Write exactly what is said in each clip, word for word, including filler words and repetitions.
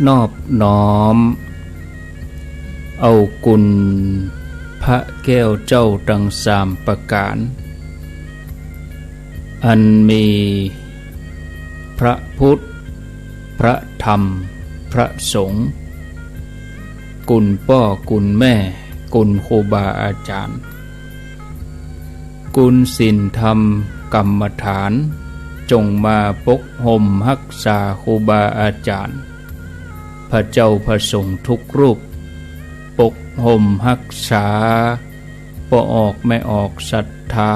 นอบน้อมเอาคุณพระแก้วเจ้าตังสามประก๋าน อันมีพระพุทธ พระธรรม พระสงฆ์ คุณป้อคุณแม่ คุณครูบาอาจ๋ารย์ คุณศีลธรรมกรรมฐาน จงมาปกห่มฮักษาครูบาอาจ๋ารย์ พระเจ้าพระสงฆ์ทุกรูป ปกห่มฮักษาป้อออกแม่ออกศรัทธา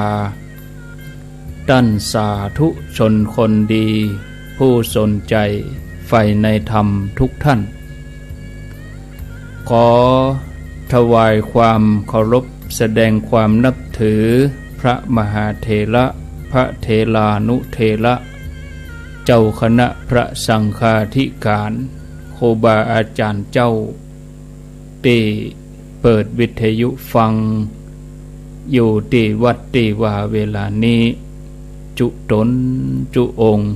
ต้านสาธุชนคนดี ผู้สนใจ๋ใฝ่ในธรรมทุกท่าน ขอถวายความเคารพแสดงความนับถือพระมหาเถระ พระเถรานุเถระ เจ้าคณะพระสังฆาธิการ ครูบาอาจ๋ารย์เจ้า ตี้เปิดวิทยุฟังอยู่ตี้วัดตี้วาเวลานี้ จุ๊ต๋นจุ๊องค์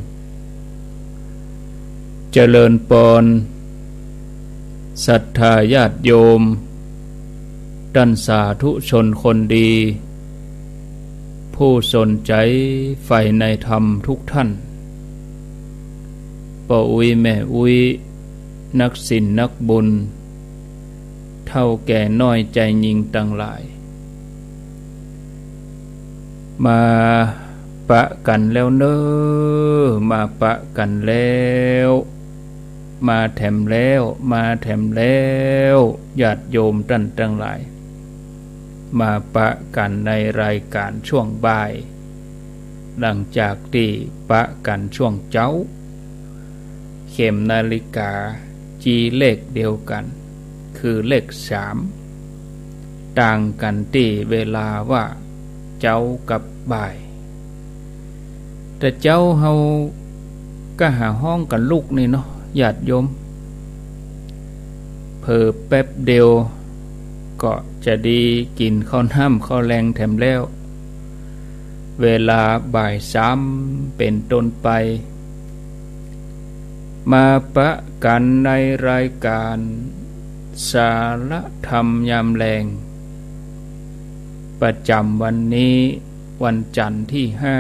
เจริญปอน ศรัทธาญาติโยม ต้านสาธุชนคนดี ผู้สนใจ๋ใฝ่ในธรรมทุกท่าน ป้ออุ๊ยแม่อุ๊ย นักศีลนักบุญ เฒ่าแก่น้อยใจ๋ยิ่งตังหลาย มาปะกั๋นแล้วเน่อ มาปะกั๋นแล้ว มาแถมแล้ว มาแถมแล้ว ญาติโยมต้านตังหลาย มาปะกั๋นในรายก๋านช่วงบ่าย หลังจากตี้ปะกั๋นช่วงเจ๊า เข็มนาฬิกาจี้เลขเดียวกั๋น คือเลขสาม ต่างกั๋นตี้เวลาว่าเจ๊ากับบ่าย แต่เจ๊าเฮาก็หาฮ้องกั๋นลุกนี่เนาะ ญาติโยม เผลอแป๊บเดียวก็จะดีกิ๋นข้าวน้ำข้าวแลงแถมแล้ว เวลาบ่ายสามเป๋นต้นไป มาปะกั๋นในรายก๋านสาระธรรมยามแลง ประจ๋ำวันนี้วันจันทร์ตี้ห้า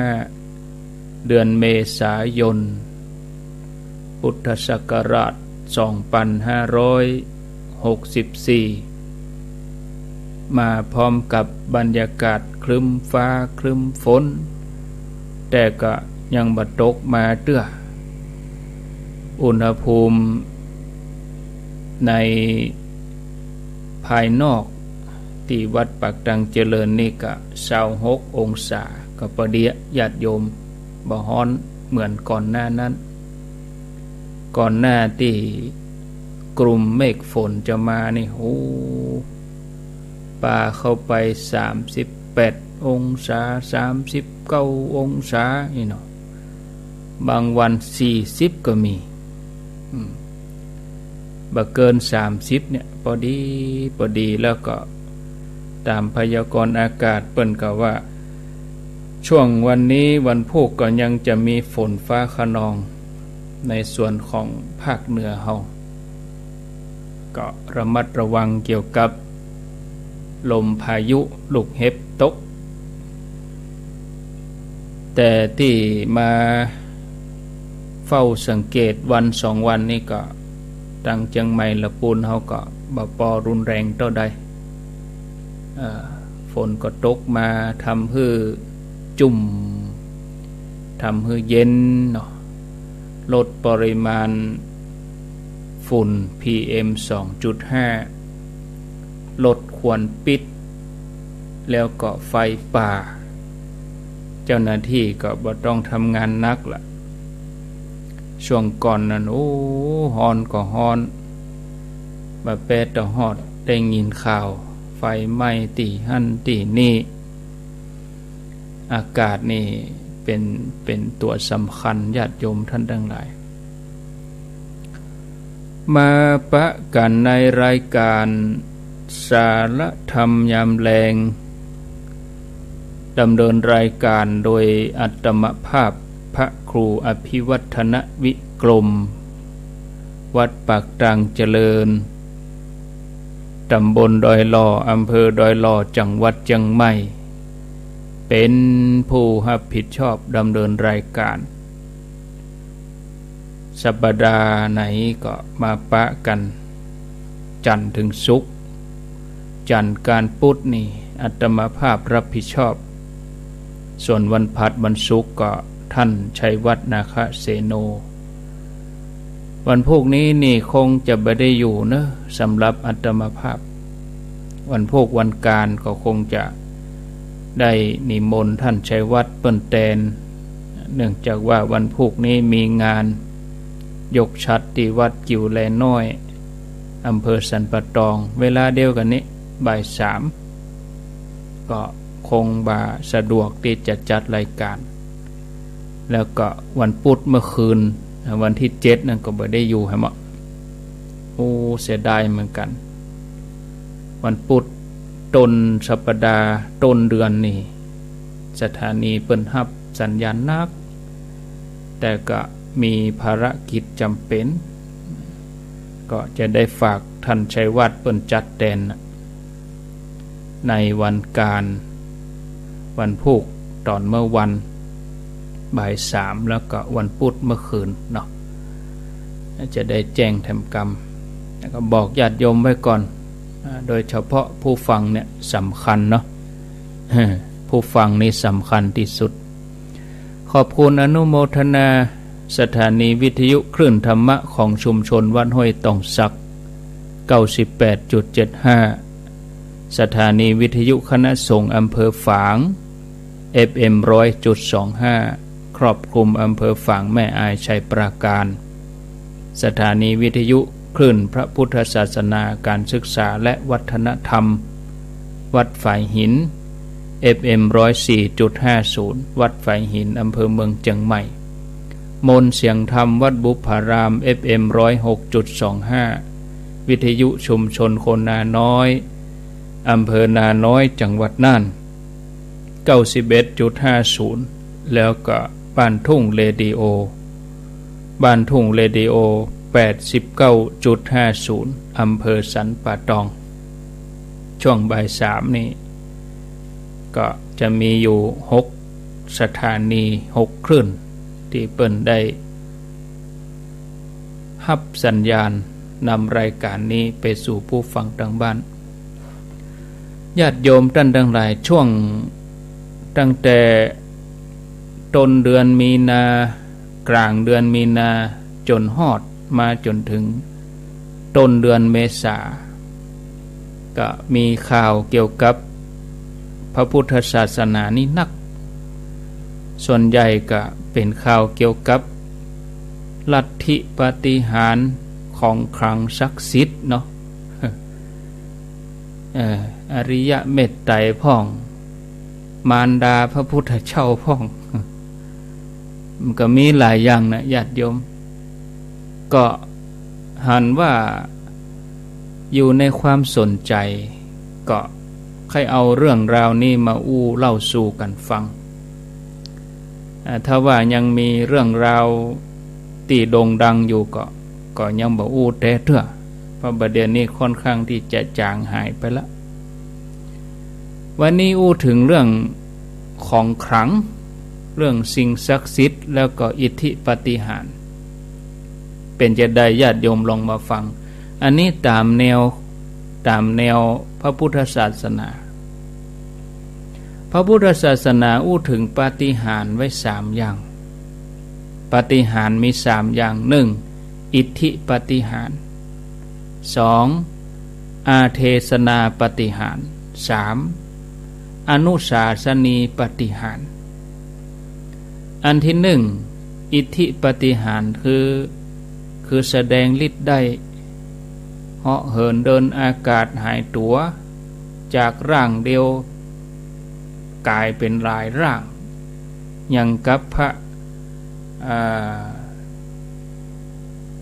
เดือนเมษายน พุทธศักราชสองปันห้าร้อยหกสิบสี่ มาพร้อมกับบรรยากาศครึ้มฟ้าครึ้มฝน แต่ก็ยังบ่ตกมาเตื้อ อุณหภูมิในภายนอกตี้วัดปากตังเจริญนี่ก็ซาวหกองศา ก็ปอดีอะ ญาติโยม บ่ฮ้อนเหมือนก่อนหน้านั้น ก่อนหน้าตี้กลุ่มเมฆฝนจะมานี่ โห ปาเข้าไปสามสิบแปดองศา สามสิบเก้าองศานี่เนาะ บางวันสี่สิบก็มี อืม บ่เกินสามสิบเนี่ย ปอดี ปอดี แล้วก็ต๋ามพยากรณ์อากาศเปิ้นก็ว่า ช่วงวันนี้วันพูกก็ยังจะมีฝนฟ้าคะนองในส่วนของภาคเหนือเฮา ก็ระมัดระวังเกี่ยวกับลมพายุลูกเห็บตก แต่ตี้มาเฝ้าสังเกตวันสองวันนี่ก็ ตังเจียงใหม่ละปูนเฮาก็บ่ปอรุนแรงเต้าใด เอ่อ ฝนก็ตกมาทำหื้อจุ่ม ทำหื้อเย็นเนาะ ลดปริมาณฝุ่น พีเอ็ม สองจุดห้า ลดควันพิษ แล้วก็ไฟป่า เจ้าหน้าตี้ก็บ่ต้องทำงานหนักละ ช่วงก่อนนั้น โอ้ ฮ้อนก็ฮ้อน บ่าแป๊ดเต้าฮอดได้ยินข่าวไฟไหม้ตี้หั้นตี้นี่ อากาศนี่เป๋น เป๋นตั๋วสำคัญ ญาติโยมต้านตังหลาย มาปะกั๋นในรายก๋านสาระธรรมยามแลง ดำเนินรายก๋านโดยอาตมาภาพพระครูอภิวัฒนวิกรม วัดปากตางเจริญ ต๋ำบลดอยหล่อ อำเภอดอยหล่อ จังหวัดเจียงใหม่ เป๋นผู้ฮับผิดชอบดำเนินรายก๋าน สัปดาห์ไหนก็มาปะกั๋น จันทร์เถิงศุกร์ จันทร์ก๋านพุธนี่อาตมาภาพฮับผิดชอบ ส่วนวันพฤหัสวันศุกร์ก็ท่านชัยวัฒน์ นาคเสโน วันพูกนี้นี่คงจะบ่ได้อยู่เนอะ สำหรับอาตมาภาพ วันพูกวันก๋านก็คงจะได้นิมนต์ท่านชัยวัฒน์เปิ้นแตน เนื่องจากว่าวันพูกนี้มีงานยกฉัตรตี้วัดกิ่วแลน้อย อำเภอสันป่าตอง เวลาเดียวกั๋นนี้ บ่ายสาม ก็คงบ่สะดวกตี้จะจัดรายก๋าน แล้วก็วันพุธเมื่อคืน วันตี้เจ็ดนั่นก็บ่ได้อยู่แหม โอ้ เสียดายเหมือนกั๋น วันพุธต้นสัปดาห์ ต้นเดือนนี่ สถานีเปิ้นฮับสัญญาณนัก แต่ก็มีภารกิจจ๋ำเป๋น ก็จะได้ฝากท่านชัยวัฒน์เปิ้นจัดแตนน่ะ ในวันก๋าน วันพูกต๋อนเมื่อวัน บ่ายสาม แล้วก็วันพุธเมื่อคืนเนาะ จะได้แจ้งแถมกำ แล้วก็บอกญาติโยมไว้ก่อน อ่า โดยเฉพาะผู้ฟังเนี่ยสำคัญเนาะ ผู้ฟังนี่สำคัญตี้สุด ขอบคุณอนุโมทนา สถานีวิทยุคลื่นธรรมะของชุมชนวัดห้วยตองสัก เก้าสิบแปดจุดเจ็ดห้า สถานีวิทยุคณะสงฆ์อำเภอฝาง เอฟเอ็ม ร้อยจุดสองห้า ครอบคลุมอำเภอฝาง แม่อาย ชัยปราการ สถานีวิทยุคลื่นพระพุทธศาสนา การศึกษาและวัฒนธรรม วัดฝายหิน เอฟเอ็ม ร้อยสี่จุดห้าศูนย์ วัดฝายหิน อำเภอเมืองเจียงใหม่ มนต์เสียงธรรม วัดบุพพาราม เอฟเอ็ม ร้อยหกจุดสองห้า วิทยุชุมชนโคนาน้อย อำเภอนาน้อย จังหวัดน่าน เก้าสิบเอ็ดจุดห้าศูนย์ แล้วก็บ้านทุ่งเรดิโอ บ้านทุ่งเรดิโอ แปดสิบเก้าจุดห้าศูนย์ อำเภอสันป่าตอง ช่วงบ่ายสามนี่ ก็จะมีอยู่หกสถานี หกคลื่น ตี้เปิ้นได้ฮับสัญญาณนำรายก๋านนี้ไปสู่ผู้ฟังตางบ้าน ญาติโยมต้านตังหลาย ช่วงตั้งแต่ต้นเดือนมีนา ก๋างเดือนมีนา จ๋นฮอดมาจ๋นเถิงต้นเดือนเมษา ก็มีข่าวเกี่ยวกับพระพุทธศาสนานี่นัก ส่วนใหญ่ก็เป๋นข่าวเกี่ยวกับลัทธิปาฏิหาริย์ ของขลังศักดิ์สิทธิ์เนาะ เอ่อ อริยะเมตไตรพ่อง มารดาพระพุทธเจ้าพ่อง มันก็มีหลายอย่างนะญาติโยม ก็หันว่าอยู่ในความสนใจ๋ ก็ใค่เอาเรื่องราวนี้มาอู้เล่าสู่กั๋นฟัง อ่า ถ้าว่ายังมีเรื่องราวตี้โด่งดังอยู่ก็ ก็ยังบ่อู้แต๊เตื้อ เพราะบ่าเดี่ยวนี้ค่อนข้างตี้จะจ๋างหายไปละ วันนี้อู้เถิงเรื่องของขลัง เรื่องสิ่งศักดิ์สิทธิ์ แล้วก็อิทธิปาฏิหาริย์ เป๋นจาใดญาติโยมลองมาฟัง อันนี้ต๋ามแนว ต๋ามแนวพระพุทธศาสนา พระพุทธศาสนาอู้เถิงปาฏิหาริย์ไว้สามอย่าง ปาฏิหาริย์มีสามอย่าง หนึ่ง อิทธิปาฏิหาริย์ สอง อาเทศนาปาฏิหาริย์ สาม อนุสาสนีปาฏิหาริย์ อันตี้หนึ่ง อิทธิปาฏิหาริย์ คือ คือแสดงฤทธิ์ได้ เหาะเหินเดินอากาศหายตั๋ว จากร่างเดียวก๋ายเป๋นหลายร่าง อย่างกับพระ อ่า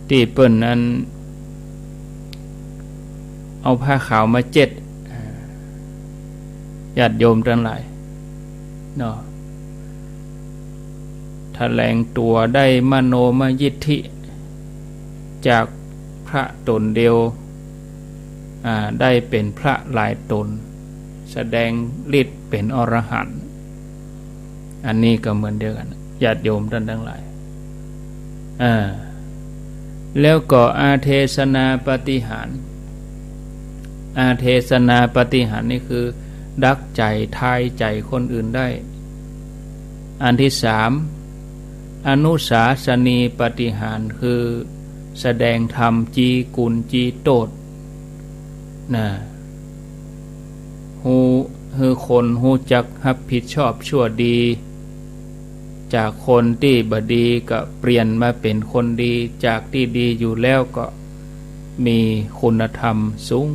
ตี้เปิ้นนั้น เอาผ้าขาวมาเจ็ด อ่า ญาติโยมตังหลาย เนาะ แถลงตั๋วได้มโนมยิทธิ จาก พระต๋นเดียว อ่า ได้เป๋นพระหลายต๋น แสดงฤทธิ์เป๋นอรหันต์ อันนี้ก็เหมือนเดียวกั๋น ญาติโยมต้านตังหลาย อ่า แล้วก็อาเทศนาปาฏิหาริย์ อาเทศนาปาฏิหาริย์นี่คือดักใจ๋ทายใจ๋คนอื่นได้ อันตี้สาม อนุสาสนีปาฏิหาริย์ คือแสดงธรรมจี้กุณจี้โต้ษ นะ ฮู้ หื้อคนฮู้จักฮับผิดชอบชั่วดี จากคนตี้บ่ดีก็เปลี่ยนมาเป๋นคนดี จากตี้ดีอยู่แล้วก็มีคุณธรรมสูง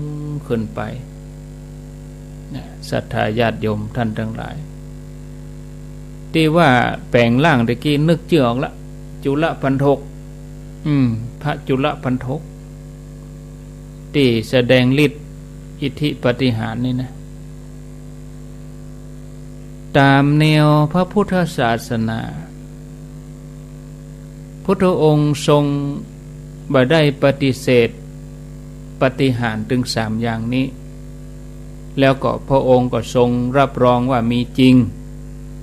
ขึ้นไป นะ ศรัทธาญาติโยมต้านตังหลาย ตี้ว่าแป๋งร่างตะกี้นึกจื้อออกละ จุลปัณฑก อืม พระจุลปัณฑก ตี้แสดงฤทธิ์อิทธิปาฏิหาริย์นี่นะ ต๋ามแนวพระพุทธศาสนา พุทธองค์ทรงบ่ได้ปฏิเสธปาฏิหาริย์ตึงสามอย่างนี้ แล้วก็พระองค์ก็ทรงรับรองว่ามีจริง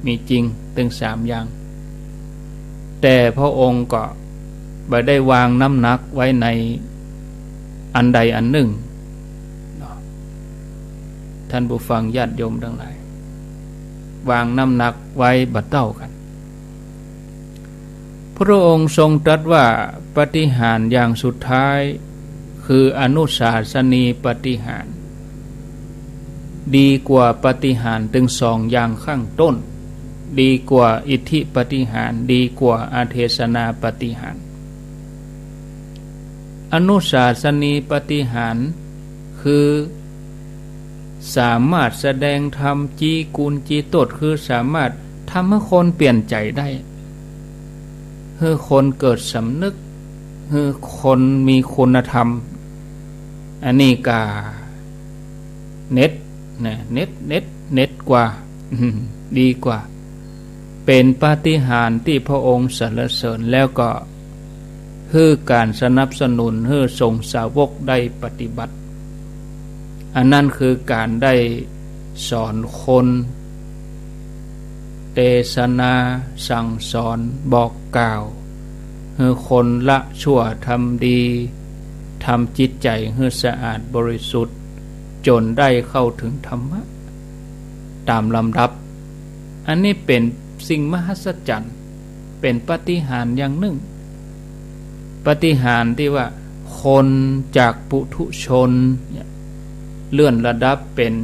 มีจริงตึงสามอย่าง แต่พระองค์ก็บ่ได้วางน้ำหนักไว้ในอันใดอันนึ่ง เนาะ ต้านผู้ฟังญาติโยมตังหลาย วางน้ำหนักไว้บ่เต้ากั๋น พระองค์ทรงตรัสว่าปาฏิหาริย์อย่างสุดท้าย คืออนุสาสนีปาฏิหาริย์ ดีกว่าปาฏิหาริย์ตึงสองอย่างข้างต้น ดีกว่าอิทธิปาฏิหาริย์ ดีกว่าอาเทศนาปาฏิหาริย์ อนุสาสนีปาฏิหาริย์ คือสามารถแสดงธรรมจี้กุณจี้โต้ษ คือสามารถทำหื้อคนเปลี่ยนใจ๋ได้ หื้อคนเกิดสำนึก หื้อคนมีคุณธรรม อันนี้ก็เน็ตนะ เน็ต เน็ต เน็ตกว่า อืม ดีกว่า เป๋นปาฏิหาริย์ตี้พระองค์สรรเสริญ แล้วก็หื้อก๋านสนับสนุนหื้อสงฆ์สาวกได้ปฏิบัติ อันนั้นคือก๋านได้สอนคน เตสนาสั่งสอนบอกกล่าว หื้อคนละชั่วทำดี ทำจิตใจ๋หื้อสะอาดบริสุทธิ์ จ๋นได้เข้าเถิงธรรมะต๋ามลำดับ อันนี้เป๋นสิ่งมหัศจรรย์ เป๋นปาฏิหาริย์อย่างนึ่ง ปาฏิหาริย์ตี้ว่าคนจากปุถุชนเนี่ย เลื่อนระดับเป๋น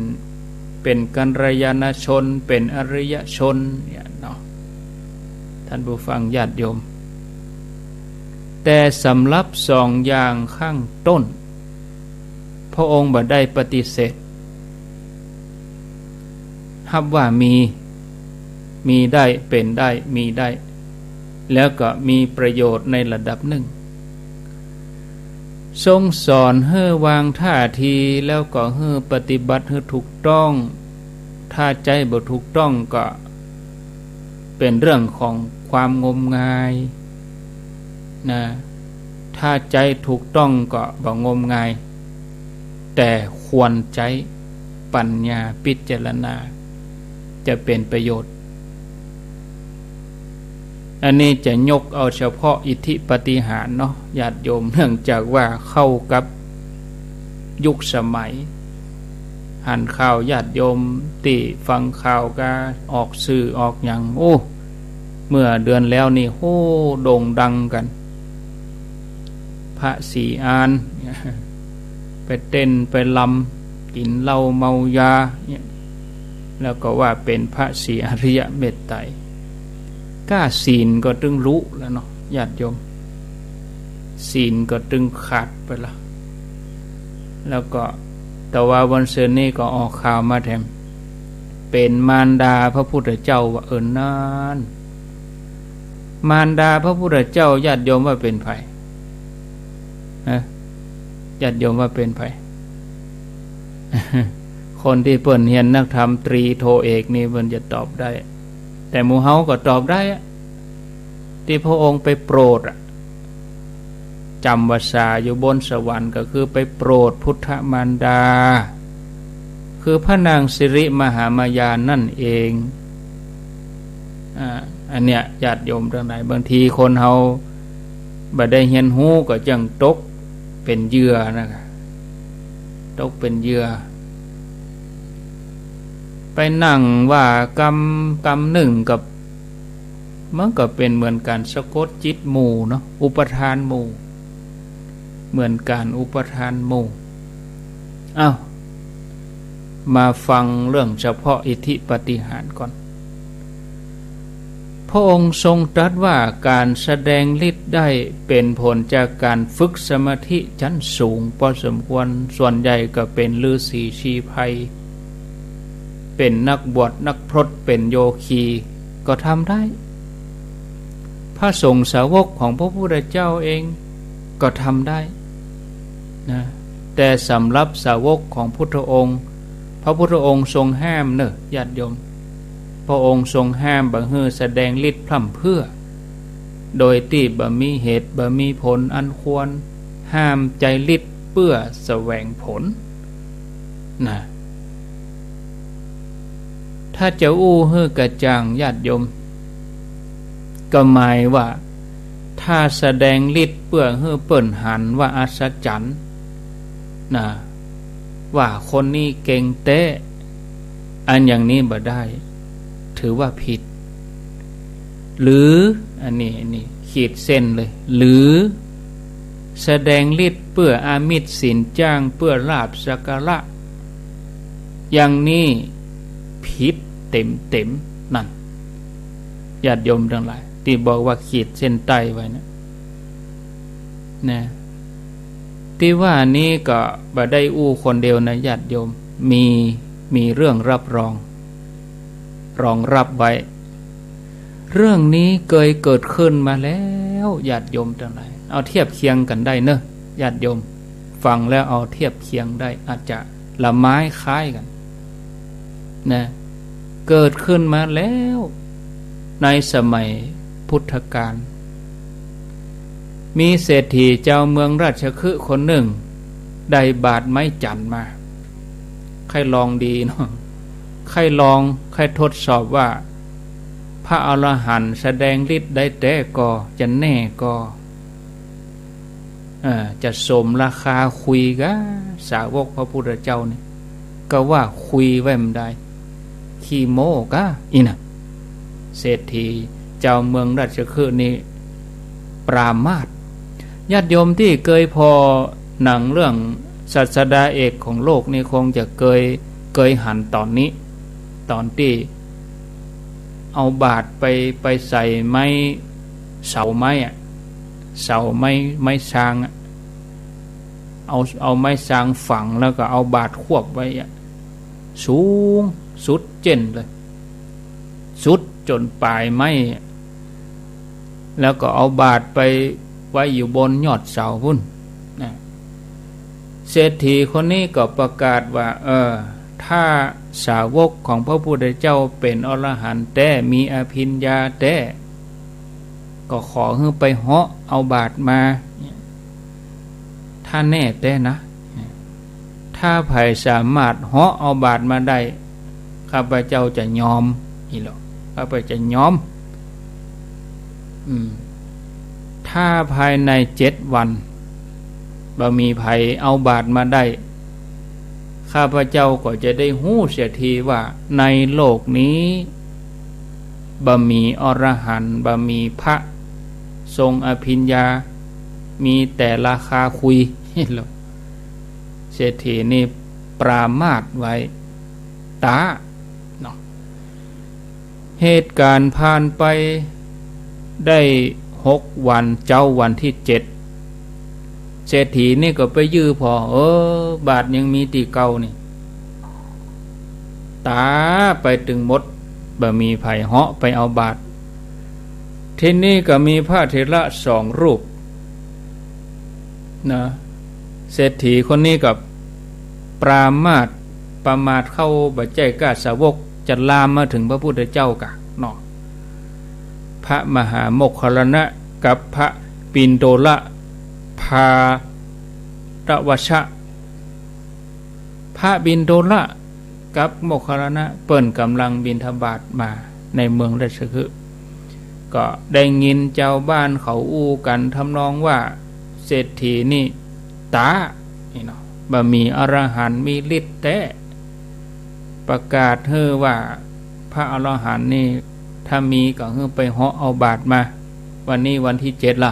เป๋นกัลยาณชน เป๋นอริยชนเนี่ยเนาะ ต้านผู้ฟังญาติโยม แต่สำหรับสองอย่างข้างต้น พระองค์บ่ได้ปฏิเสธ ฮับว่ามี มีได้ เป๋นได้ มีได้ แล้วก็มีประโยชน์ในระดับนึ่ง ทรงสอนหื้อวางท่าที แล้วก็หื้อปฏิบัติหื้อถูกต้อง ถ้าใจ๊บ่ถูกต้องก็เป๋นเรื่องของความงมงายนะ ถ้าใจ๊ถูกต้องก็บ่งมงาย แต่ควรใจ๊ปัญญาพิจารณา จะเป๋นประโยชน์ อันนี้จะยกเอาเฉพาะอิทธิปาฏิหาริย์เนาะ ญาติโยม เนื่องจากว่าเข้ากับยุคสมัย หันข่าวญาติโยมตี้ฟังข่าวก็ออกสื่อออกหยัง โอ้ เมื่อเดือนแล้วนี่ โอ้ โด่งดังกั๋น พระศรีอาน ไปเต้นไปรำ กิ๋นเหล้าเมายาเนี่ย แล้วก็ว่าเป๋นพระศรีอริยเมตไตร ก้าศีลก็ตึงลุแล้วเนาะ ญาติโยม ศีลก็ตึงขาดไปละ แล้วก็ แต่ว่าวันซืนนี้ก็ออกข่าวมาแถม เป๋นมารดาพระพุทธเจ้าว่า เออ นั่น มารดาพระพุทธเจ้า ญาติโยมว่าเป๋นใผ ฮะ ญาติโยมว่าเป๋นใผ คนตี้เปิ้นเฮียนนักธรรมตรีโทเอกนี่เปิ้นจะตอบได้ แต่หมู่เฮาก็ตอบได้อะ ตี้พระองค์ไปโปรดอะ จำพรรษาอยู่บนสวรรค์ ก็คือไปโปรดพุทธมารดา คือพระนางสิริมหามาญานั่นเอง อ่า อันเนี้ย ญาติโยมตังหลาย บางทีคนเฮาบ่ได้เฮียนฮู้ก็จั่งตกเป๋นเหยื่อนะ ตกเป๋นเหยื่อ ไปนั่งว่ากำ กำนึ่งกับ มันก็เป๋นเหมือนก๋านสะกดจิตหมู่เนาะ อุปาทานหมู่ เหมือนก๋านอุปาทานหมู่ เอ้า มาฟังเรื่องเฉพาะอิทธิปาฏิหาริย์ก่อน พระองค์ทรงตรัสว่าก๋านแสดงฤทธิ์ได้เป๋นผลจากก๋านฝึกสมาธิชั้นสูงพอสมควร ส่วนใหญ่ก็เป๋นฤๅษีชีไพร เป๋นนักบวชนักพรต เป๋นโยคี ก็ทำได้ พระสงฆ์สาวกของพระพุทธเจ้าเองก็ทำได้นะ แต่สำหรับสาวกของพุทธองค์ พระพุทธองค์ทรงห้ามเน่อ ญาติโยม พระองค์ทรงห้ามบ่หื้อแสดงฤทธิ์พร่ำเพรื่อ โดยตี้บ่มีเหตุบ่มีผลอันควร ห้ามใจ๊ฤทธิ์เปื้อแสวงผล นะ ถ้าจะอู้หื้อกระจ่างญาติโยม ก็หมายว่า ถ้าแสดงฤทธิ์เปื้อหื้อเปิ้นหันว่าอัศจรรย์นะ ว่าคนนี้เก่งแต๊ อันอย่างนี้บ่ได้ ถือว่าผิด หรือ อันนี้ อันนี้ขีดเส้นเลย หรือแสดงฤทธิ์เปื้ออามิสสินจ้าง เปื้อลาภสักการะ อย่างนี้ผิดเต็มๆ นั่น ญาติโยมตังหลาย ตี้บอกว่าขีดเส้นใต้ไว้นะ นะ ตี้ว่านี้ก็บ่ได้อู้คนเดียวนะญาติโยม มี มีเรื่องรับรอง รองรับไว้ เรื่องนี้เกยเกิดขึ้นมาแล้ว ญาติโยมตังหลาย เอาเทียบเคียงกั๋นได้เน่อ ญาติโยม ฟังแล้วเอาเทียบเคียงได้ อาจจะละไม้คล้ายกั๋น นะ เกิดขึ้นมาแล้ว ในสมัยพุทธกาล มีเศรษฐีจาวเมืองราชคฤห์คนนึ่ง ได้บาตรไม้จันทน์มา ใค่ลองดีเนาะ ใค่ลอง ใค่ทดสอบว่า พระอรหันต์แสดงฤทธิ์ได้แต๊ก่อ จะแน่ก่อ เอ่อ จะสมราคาคุยกาสาวกพระพุทธเจ้านี่ ก็ว่าคุยไว้บ่ได้ ขี้โม้กา อี้นะ เศรษฐีจาวเมืองราชคฤห์นี่ปรามาสย์ ญาติโยมตี้เกยผ่อหนังเรื่องศาสดาเอกของโลกนี่คงจะเกย เกยหันต๋อนนี้ ต๋อนตี้เอาบาตรไป ไปใส่ไม้ เสาไม้อะ เสาไม้ ไม้ซางอะ เอา เอาไม้ซางฝังแล้วก็เอาบาตรควบไว้อะ สูงสุดเจ้นเลย สุดจ๋นป๋ายไม้อะ แล้วก็เอาบาตรไปไว้อยู่บนยอดเสาปู๊นนะ เศรษฐีคนนี้ก็ประกาศว่า เออ ถ้าสาวกของพระพุทธเจ้าเป๋นอรหันต์แต๊ มีอภิญญาแต๊ ก็ขอหื้อไปเหาะเอาบาตรมา ถ้าแน่แต๊นะ ถ้าใผสามารถเหาะเอาบาตรมาได้ ข้าพเจ้าจะยอม อี้หละ ข้าพเจ้ายอม อืม ถ้าภายในเจ็ดวัน บ่มีใผเอาบาตรมาได้ ข้าพเจ้าก็จะได้ฮู้เสียทีว่าในโลกนี้ บ่มีอรหันต์ บ่มีพระทรงอภิญญา มีแต่ราคาคุย เศรษฐีนี่ปรามาสไว้ ต๊า เนาะ เหตุก๋ารณ์ผ่านไปได้หกวัน เจ๊าวันตี้เจ็ด เศรษฐีนี่ก็ไปยื้อผ่อ เออ บาตรยังมีตี้เก่านี่ ต๊าไปตึงหมด บ่มีใผเหาะไปเอาบาตร ทีนี้ก็มีพระเถระสองรูป นะ เศรษฐีคนนี้ก็ปรามาส ประมาทเข้า บ่ใจ้ก้าสาวก จะลามมาเถิงพระพุทธเจ้ากาเนาะ พระมหาโมคคัลลานะกับพระปิณโฑละ พ ภารวัชชะ พระบิณฑละกับโมคคัลลานะเปิ้นก่ำลังบิณฑบาตมาในเมืองราชคฤห์ ก็ได้ยินจาวบ้านเขาอู้กั๋นทำนองว่าเศรษฐีนี่ต๋า นี่เนาะ บ่มีอรหันต์มีฤทธิ์แต๊ ประกาศหื้อว่าพระอรหันต์นี่ถ้ามีก็หื้อไปเหาะเอาบาตรมา วันนี้วันตี้เจ็ดละ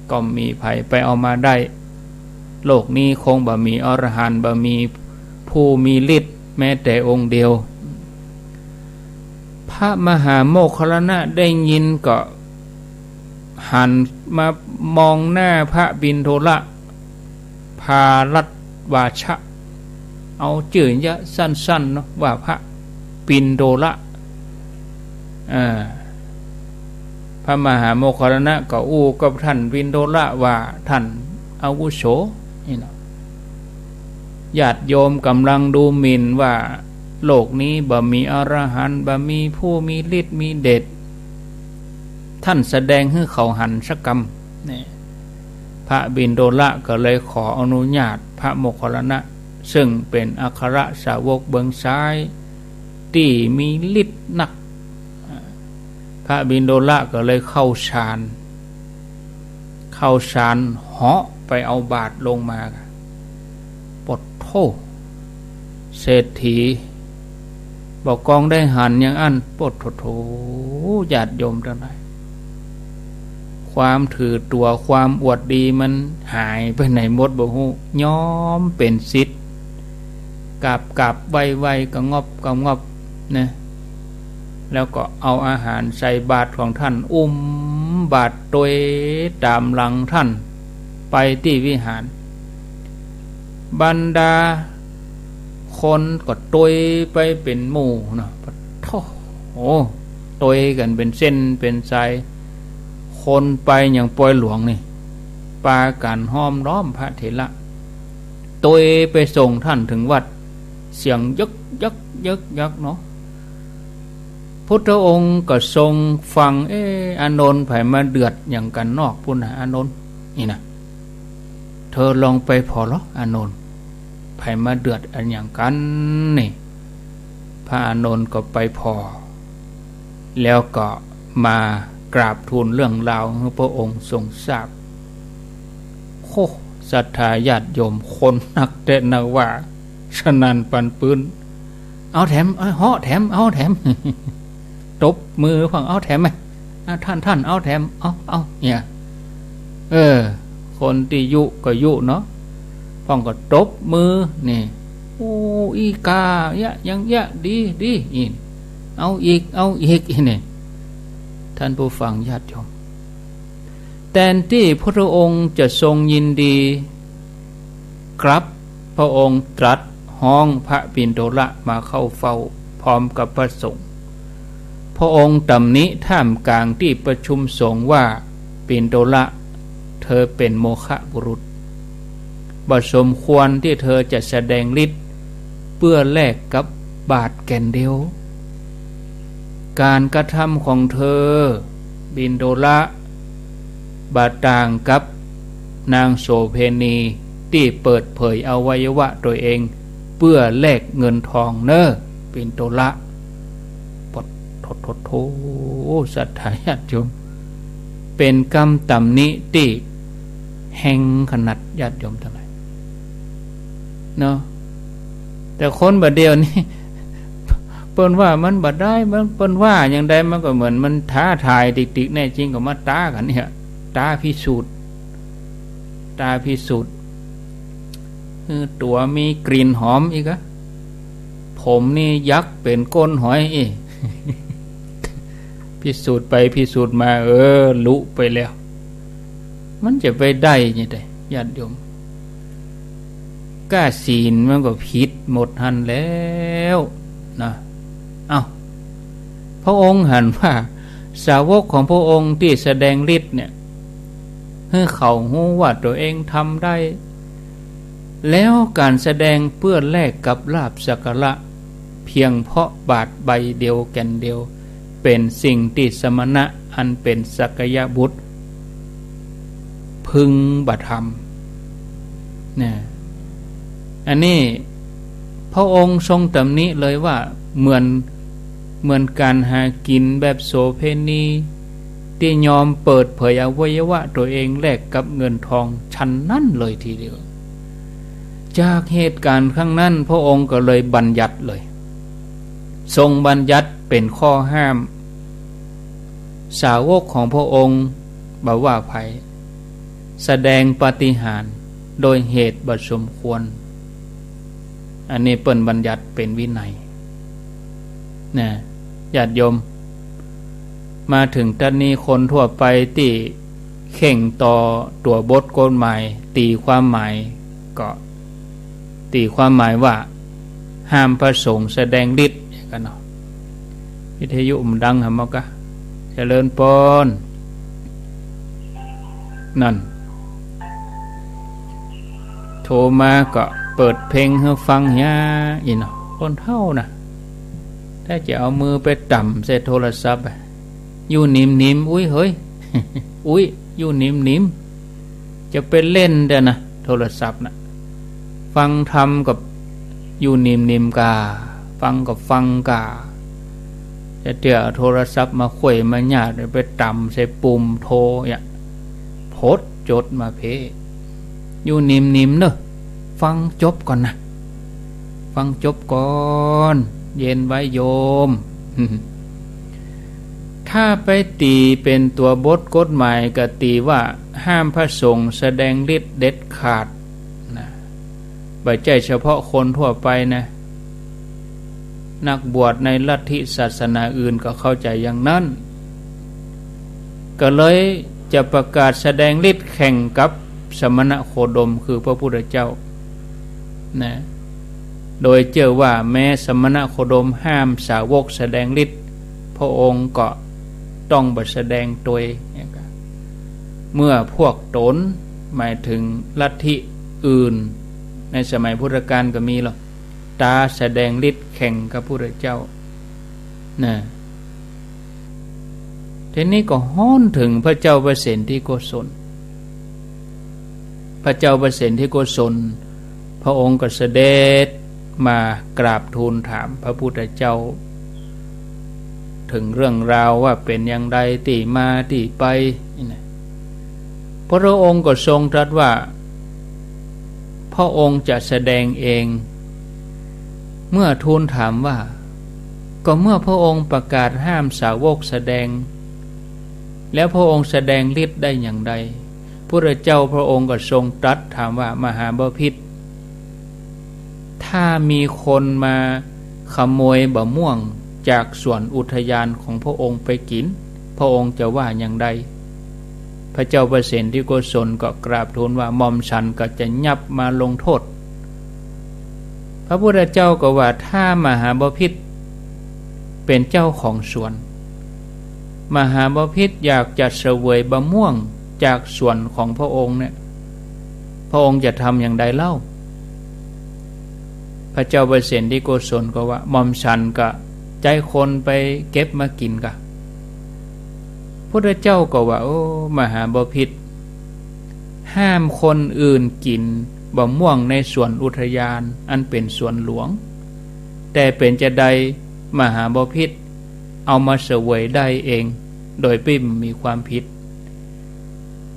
ก็บ่มีใผไปเอามาได้ โลกนี้คงบ่มีอรหันต์ บ่มีผู้มีฤทธิ์แม้แต่องค์เดียว พระมหาโมคคัลลานะได้ยินก็หันมามองหน้าพระบิณฑละ ภารวัชชะ เอาจื้อเยียะสั้นๆ เนาะ ว่าพระบิณฑละ เออ พระมหาโมคคัลลานะก็อู้กับท่านบิณฑละว่า ท่านอาวุโส นี่เนาะ ญาติโยมก่ำลังดูหมิ่นว่าโลกนี้บ่มีอรหันต์ บ่มีผู้มีฤทธิ์มีเดช ท่านแสดงหื้อเขาหันสักกำ นี่ พระบิณฑละก็เลยขออนุญาตพระโมคคัลลานะ ซึ่งเป๋นอัครสาวกเบื้องซ้ายตี้มีฤทธิ์นัก พระบิณฑละก็เลยเข้าฌาน เข้าฌานเหาะไปเอาบาตรลงมา ปะโธ่ เศรษฐี บ่กองได้หันอย่างอั้น ปะโธ่ ญาติโยมตังหลาย ความถือตั๋วความอวดดีมันหายไปไหนหมดบ่ฮู้ ยอมเป๋นศิษย์ กราบๆ ไหว้ๆ กระงอบกระงอบนะ แล้วก็เอาอาหารใส่บาตรของท่าน อุ้มบาตรตวยต๋ามหลังท่านไปตี้วิหาร บรรดาคนก็ตวยไปเป๋นหมู่เนาะ ปะโธ่ ตวยกั๋นเป๋นเส้นเป๋นสาย คนไปอย่างปอยหลวงนี่ ปากั๋นห้อมล้อมพระเถระ ตวยไปส่งท่านเถิงวัด เสียงยึกยักยึกยักเนาะ พุทธองค์ก็ทรงฟัง เอ๊ะ อานนท์ ใผมาเดือดอย่างกั๋นนอกปู้นนะ อานนท์ นี่นะ เธอลองไปผ่อลอ อานนท์ ใผมาเดือดอันอย่างกั๋นนี่ พระอานนท์ก็ไปผ่อ แล้วก็มากราบทูลเรื่องราวหื้อพระองค์ทรงทราบ โอ้ ศรัทธาญาติโยม คนนักแต๊นักว่า สนั่นปันปื้น เอาแถม เอาเหาะแถม เอาแถม ตบมือพ่อง เอาแถมไหม อ่ะ ท่าน ท่าน เอาแถม เอา เอา เนี่ย เออ คนตี้ยุก็ยุเนาะ พ่องก็ตบมือ นี่ โอ้ อีกา เยียะ ยังเยียะ ดี ดี อีก เอาอีก เอาอีก อีก นี่ ท่านผู้ฟังญาติโยม แตนตี้พุทธองค์จะทรงยินดี กลับ พระองค์ตรัสฮ้องพระบิณฑละมาเข้าเฝ้าพร้อมกับพระสงฆ์ พระองค์ตำหนิท่ามกลางตี้ประชุมสงฆ์ว่า บิณฑละ เธอเป๋นโมฆะบุรุษ บ่สมควรตี้เธอจะแสดงฤทธิ์เปื้อแลกกับบาตรแก่นเดียว ก๋านกระทำของเธอ บิณฑละ บ่ต่างกับนางโสเภณีตี้เปิดเผยอวัยวะตั๋วเองเปื้อแลกเงินทองเน่อ บิณฑละ ปะโธ่ โธ่ โธ่ ศรัทธาญาติโยม เป๋นกำตำหนิตี้แฮงขนาด ญาติโยมตังหลาย เนาะ แต่คนบ่าเดี่ยวนี้ เปิ้นว่ามันบ่ได้ มัน เปิ้นว่าอย่างใดมันก็เหมือนมันท้าทายติกๆ แน่จริงก็มาต๊ากั๋นเนี่ย ต๊าพิสูจน์ ต๊าพิสูจน์ เออ ตั๋วมีกลิ่นหอมอีกอะ ผมนี่ยักเป๋นก้นหอยอีก พิสูจน์ไปพิสูจน์มา เออ ลุไปแล้ว มันจะไปได้ยังไง ญาติโยม ก้าศีลมันก็ผิดหมดหั้นแล้วนะ เอ้า พระองค์หันว่า สาวกของพระองค์ตี้แสดงฤทธิ์เนี่ย หื้อเขาฮู้ว่าตั๋วเองทำได้ แล้วก๋านแสดงเปื้อแลกกับลาภสักการะ เพียงเพราะบาตรใบเดียวแก่นเดียว เป๋นสิ่งตี้สมณะอันเป๋นสักยบุตร พึงบ่ทำ นะ อันนี้พระองค์ทรงตำหนิเลยว่าเหมือน เหมือนก๋านหากิ๋นแบบโสเภณี ตี้ยอมเปิดเผยอวัยวะตั๋วเองแลกกับเงินทอง ฉันนั้นเลยทีเดียว จากเหตุก๋ารณ์ครั้งนั้น พระองค์ก็เลยบัญญัติเลย ทรงบัญญัติเป๋นข้อห้าม สาวกของพระองค์ บ่ว่าใผ แสดงปาฏิหาริย์โดยเหตุบ่สมควร อันนี้เปิ้นบัญญัติเป๋นวินัย นะ ญาติโยม มาเถิงตั๊ดนี้คนทั่วไปตี้เข่งต่อตั๋วบทกฎหมาย ตี๋ความหมายก็ ตี๋ความหมายว่าห้ามพระสงฆ์แสดงฤทธิ์กั๋นเนาะ วิทยุมันดังหาเฮาก่ะ เจริญปอน นั่น โทรมาก็เปิดเพลงหื้อฟังเหีย อี้เนาะ คนเฒ่านะ ถ้าจะเอามือไปตำใส่โทรศัพท์อะ อยู่นิ่มๆ อุ๊ย เฮ้ย อุ๊ย อยู่นิ่มๆ จะไปเล่นเด้อนะ โทรศัพท์น่ะ ฟังธรรมก็อยู่นิ่มๆ ก่า ฟังก็ฟังก่า จะเตื้อเอาโทรศัพท์มาไขว่มาหยาด ไปตำใส่ปุ่มโทรเนี่ย พดจดมาเพ้ อยู่นิ่มๆ เนอะ ฟังจบก่อนนะ ฟังจบก่อน เย็นไว้โยม ถ้าไปตี๋เป๋นตั๋วบทกฎหมายก็ตี๋ว่าห้ามพระสงฆ์แสดงฤทธิ์เด็ดขาดนะ บ่ใจ้เฉพาะคนทั่วไปนะ นักบวชในลัทธิศาสนาอื่นก็เข้าใจ๋อย่างนั้น ก็เลยจะประกาศแสดงฤทธิ์แข่งกับสมณโคดม คือพระพุทธเจ้า นะ โดยเจื้อว่าแม้สมณโคดมห้ามสาวกแสดงฤทธิ์ พระองค์ก็ต้องบ่แสดงตวย เมื่อพวกต๋น หมายเถิงลัทธิอื่น ในสมัยพุทธกาลก็มีหรอก ต๋าแสดงฤทธิ์แข่งกับพุทธเจ้า นะ ทีนี้ก็ฮ้อนเถิงพระเจ้าประเสนทิโกศล พระเจ้าประเสนทิโกศล พระองค์ก็เสด็จมากราบทูลถามพระพุทธเจ้า เถิงเรื่องราวว่าเป๋นอย่างใด ตี้มาตี้ไป นี่นะ พระองค์ก็ทรงตรัสว่า พระองค์จะแสดงเอง เมื่อทูลถามว่า ก็เมื่อพระองค์ประกาศห้ามสาวกแสดง แล้วพระองค์แสดงฤทธิ์ได้อย่างใด พุทธเจ้าพระองค์ก็ทรงตรัสถามว่า มหาบพิตร ถ้ามีคนมาขโมยบ่าม่วงจากสวนอุทยานของพระองค์ไปกิ๋น พระองค์จะว่าอย่างใด พระเจ้าประเสนทิโกศลก็กราบทูลว่า หม่อมฉันก็จะยับมาลงโทษ พระพุทธเจ้าก็ว่า ถ้ามหาบพิตรเป๋นเจ้าของสวน มหาบพิตรอยากจะเสวยบ่าม่วงจากสวนของพระองค์เนี่ย พระองค์จะทำอย่างใดเล่า พระเจ้าประเสนทิโกศลก็ว่า หม่อมฉันก็ใจ๊คนไปเก็บมากิ๋นก่ะ พุทธเจ้าก็ว่า โอ้ มหาบพิตร ห้ามคนอื่นกิ๋นบ่าม่วงในสวนอุทยาน อันเป๋นสวนหลวง แต่เป๋นจาใดมหาบพิตรเอามาเสวยได้เอง โดยไม่มีความผิด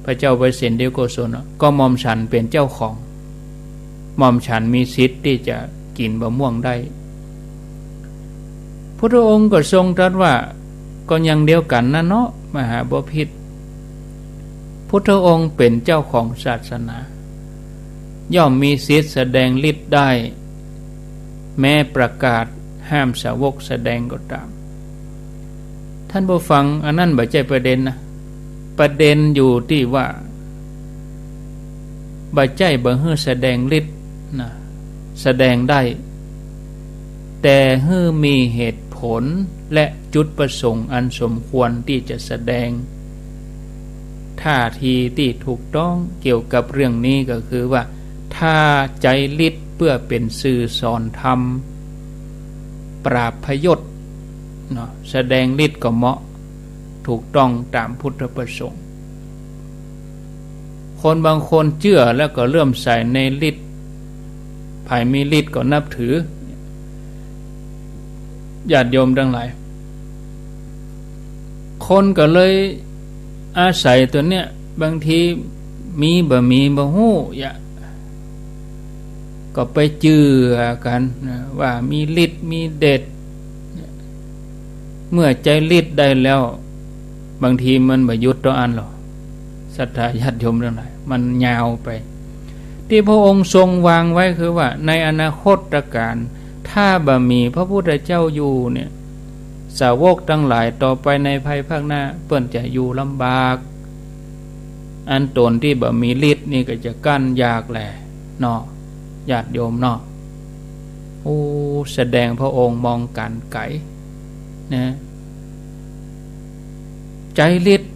พระเจ้าประเสนทิโกศล ก็หม่อมฉันเป๋นเจ้าของ หม่อมฉันมีสิทธิ์ตี้จะกิ๋นบ่าม่วงได้ พุทธองค์ก็ทรงตรัสว่า ก็อย่างเดียวกั๋นนั่นเนาะ มหาบพิตร พุทธองค์เป๋นเจ้าของศาสนา ย่อมมีสิทธิ์แสดงฤทธิ์ได้ แม้ประกาศห้ามสาวกแสดงก็ตาม ท่านผู้ฟัง อันนั้นบ่ใจ้ประเด็นนะ ประเด็นอยู่ตี้ว่า บ่ใจ้บ่หื้อแสดงฤทธิ์นะ แสดงได้ แต่หื้อมีเหตุผลและจุดประสงค์อันสมควรตี้จะแสดง ท่าทีตี้ถูกต้องเกี่ยวกับเรื่องนี้ก็คือว่า ถ้าใจ๊ฤทธิ์เปื้อเป๋นสื่อสอนธรรม ปราบพยศเนาะ แสดงฤทธิ์ก็เหมาะ ถูกต้องต๋ามพุทธประสงค์ คนบางคนเจื้อแล้วก็เลื่อมใสในฤทธิ์ ใผมีฤทธิ์ก็นับถือ ญาติโยมตังหลาย คนก็เลยอาศัยตั๋วเนี้ย บางทีมีบ่มีบ่ฮู้ยะ ก็ไปเจื้อกั๋นนะ ว่ามีฤทธิ์มีเดช เมื่อใจ๊ฤทธิ์ได้แล้ว บางทีมันบ่หยุดเต้าอั้นหรอก ศรัทธาญาติโยมตังหลาย มันยาวไป ตี้พระองค์ทรงวางไว้คือว่า ในอนาคตกาล ถ้าบ่มีพระพุทธเจ้าอยู่เนี่ย สาวกตังหลายต่อไปในภายภาคหน้า เปิ้นจะอยู่ลำบาก อันต๋นตี้บ่มีฤทธิ์นี่ก็จะกั้นยากแหละเนาะ ญาติโยมเนาะ โอ้ แสดงพระองค์มองก๋านไก๋นะ ใจ๊ฤทธิ์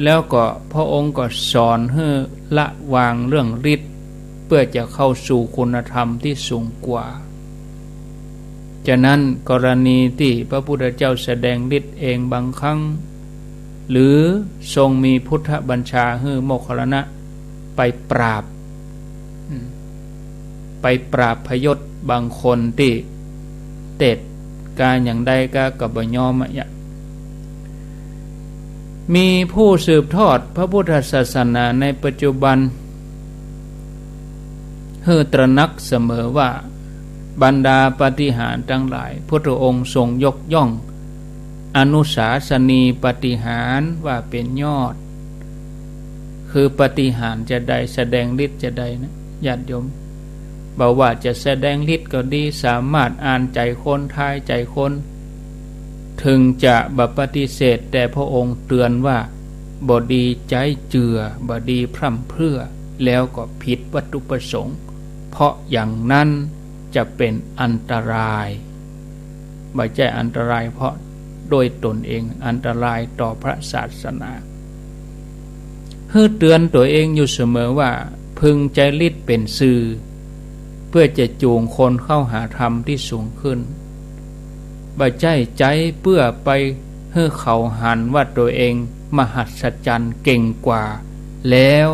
แล้วก็พระองค์ก็สอนหื้อละวางเรื่องฤทธิ์ เพื่อจะเข้าสู่คุณธรรมตี้สูงกว่า ฉะนั้นกรณีตี้พระพุทธเจ้าแสดงฤทธิ์เองบางครั้ง หรือทรงมีพุทธบัญชาหื้อโมคคัลลานะไปปราบ อืม ไปปราบพยศบางคนตี้เตศกาอย่างใดกาก็บ่ยอมอะยะ มีผู้สืบทอดพระพุทธศาสนาในปัจจุบัน หื้อตระหนักเสมอว่า บรรดาปาฏิหาริย์ตังหลาย พุทธองค์ทรงยกย่อง อนุสาสนีปาฏิหาริย์ว่าเป๋นยอด คือปาฏิหาริย์จะใด แสดงฤทธิ์จะใดนะ ญาติโยม บ่ว่าจะแสดงฤทธิ์ก็ดี สามารถอ่านใจ๋คน ทายใจ๋คน เถิงจะบ่ปฏิเสธ แต่พระองค์เตือนว่า บ่ดีใจ๊เจื้อ บ่ดีพร่ำเพรื่อ แล้วก็ผิดวัตถุประสงค์ เพราะอย่างนั้นจะเป๋นอันตราย บ่ใจ้อันตรายเพราะโดยตนเอง อันตรายต่อพระศาสนา หื้อเตือนตั๋วเองอยู่เสมอว่า พึงใจ๊ฤทธิ์เป๋นสื่อ เพื่อจะจูงคนเข้าหาธรรมตี้สูงขึ้น บ่ใจ้ใจ๊เพื่อไปหื้อเขาหันว่าตั๋วเองมหัศจรรย์เก่งกว่า แล้ว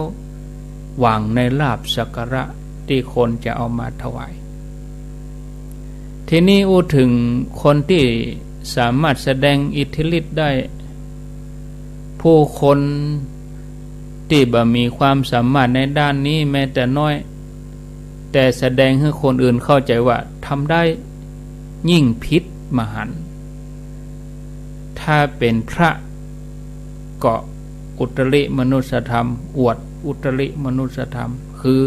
หวังในลาภสักการะตี้คนจะเอามาถวาย ทีนี้อู้เถิงคนตี้สามารถแสดงอิทธิฤทธิ์ได้ ผู้คนตี้บ่มีความสามารถในด้านนี้แม้แต่น้อย แต่แสดงหื้อคนอื่นเข้าใจ๋ว่าทำได้ ยิ่งผิดมหันต์ ถ้าเป๋นพระก็อุตริมนุสสธรรม อวดอุตริมนุสสธรรม คือ